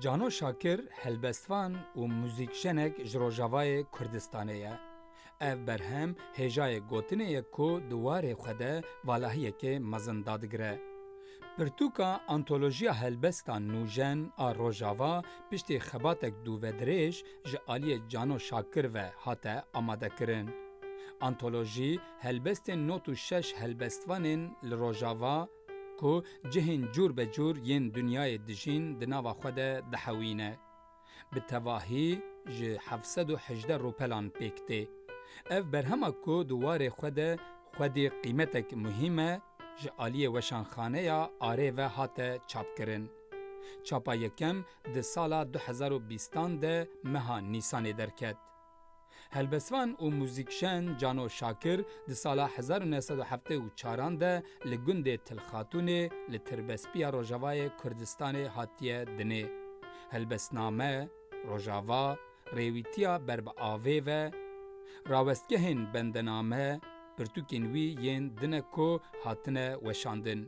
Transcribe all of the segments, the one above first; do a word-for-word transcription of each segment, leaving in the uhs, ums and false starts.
Cano Şakir helbestvan û muzîkjenek ji Rojavayê Kurdistanê ye. Ev berhem hêjayê gotinê ye ku di warê xwe de valahiyekê mezin dadigire. Pirtûka Antolojiya Helbestan Nûjen a Rojava piştî xebatek dûvedirêj ji aliyê Cano Şakir ve hate amadekirin. Antolojî helbestên nod û şeş helbestvanên li Rojava ku cihên cûr be cûr yên dinyayê dijîn di nava xwe de dihewîne. Bi tevahî ji heft sed û hejdeh rûpelan pêk tê. Ev berhema ku di warê xwe de xwedî qîmetek muhîm e, ji aliyê Weşanxaneya Arê ve hate çapkirin. Çapa yekem di sala du hezar û bîstan de meha Nîsanê derket. Helbestvan û muzîkjen Cano Şakir di sala hezar û neh sed û heftê û çaran de li gundê Til Xatûnê li Tirbespîya Rojavayê Kurdistanê hatiye dinê. Helbestname, Rojava, Rêwîtiya ber bi avê ve, rawestgehên bendename, pirtûkên wî yên din e ku hatine weşandin.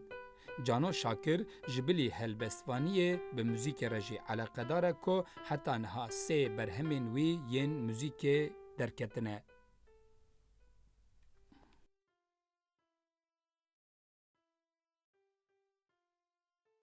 Cano Şakir ji bilî helbestvaniyê bi muzîkê re jî eleqedar e ku heta niha sê berhemên wî yên muzîkê derketine.